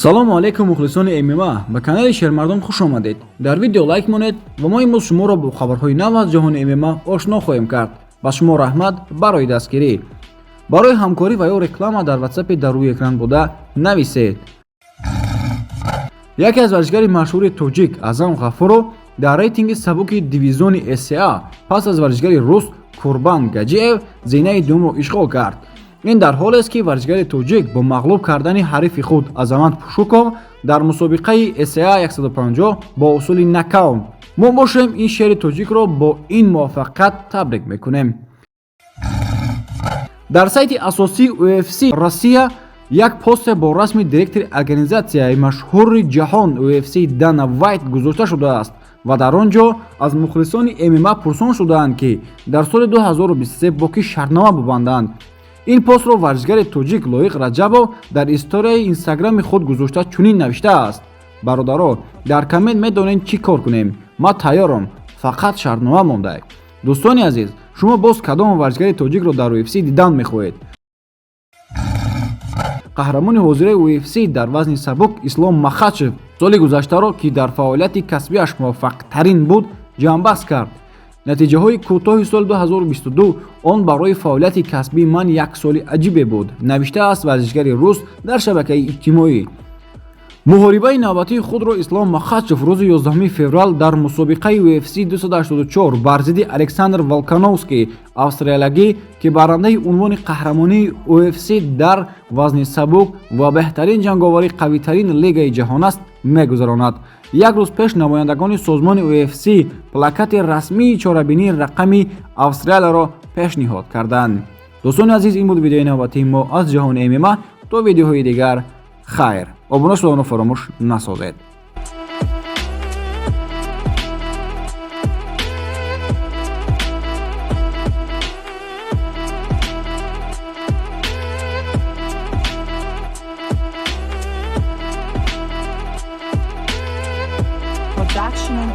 Салому алейкум, мухлисони ММА, ба канали Шермардон хуш омадед. Дар видео лайк монед ва мо имрӯз шуморо бо хабарҳои нав аз ҷаҳони ММА ошно хоҳем кард. Ба шумо раҳмат барои дастгирӣ. Барои ҳамкорӣ ва ё реклама дар ватсапи дар рӯи экран буда нависед. Яке аз варзишгари машҳури тоҷик Аъзам Ғафуров дар рейтинги сабуки дивизиони СА пас аз варзишгари рус Курбан Гаҷиев зинаи дуюмро ишғол кард. Ин дар ҳолест, ки варзишгари тоҷик бо мағлуб кардани ҳарифи худ Азамат Пушуков дар мусобиқаи СА 150 бо усули нокаут. Мо бошем, ин шери тоҷикро бо ин муваффақият табрик мекунем. Дар сайти асосии UFC Россия як посте бо расми директори организатсияи машҳури ҷаҳон UFC Дана Вайт гузошта шудааст ва дар он ҷо аз мухлисони ММА пурсон шудаанд, ки дар соли 2023 бо кӣ шартнома бубанданд. Ин постро варзишгари тоҷик Лоиқ Раҷабов дар историяи инстаграми худ гузошта, чунин навиштааст: «Бародаро, дар коммент медонед чӣ кор кунем, ман тайёрам, фақат шартнома монда». Дӯстони азиз, шумо боз кадом варзишгари тоҷикро дар UFC дидан мехоҳед? Қаҳрамони ҳозираи UFC дар вазни сабук Ислом Махачев соли гузаштаро, ки дар фаъолияти касбиаш муваффақтарин буд, ҷамъбаст кард. «Натиҷаҳои кӯтоҳи соли 2022 он барои фаъолияти касбии ман як соли аҷибе буд», навиштааст варзишгари рус дар шабакаи иҷтимоӣ. Муҳорибаи навбатии худро Ислом Махачев рӯзи 11 феврал дар мусобиқаи UFC 284 бар зидди Александр Волкановский австралиягӣ, ки барандаи унвони қаҳрамонии UFC дар вазни сабук ва беҳтарин ҷанговари қавитарин лигаи ҷаҳон аст, мегузаронад. Як рӯз пеш намояндагони созмони UFC плакати расмии чорабинии рақами Австралияро пешниҳод карданд. Дӯстони азиз, ин буд видеои навбатии мо аз ҷаҳони ММА. То видеоҳои дигар хайр, обуна шуданро фаромӯш насозед. Production and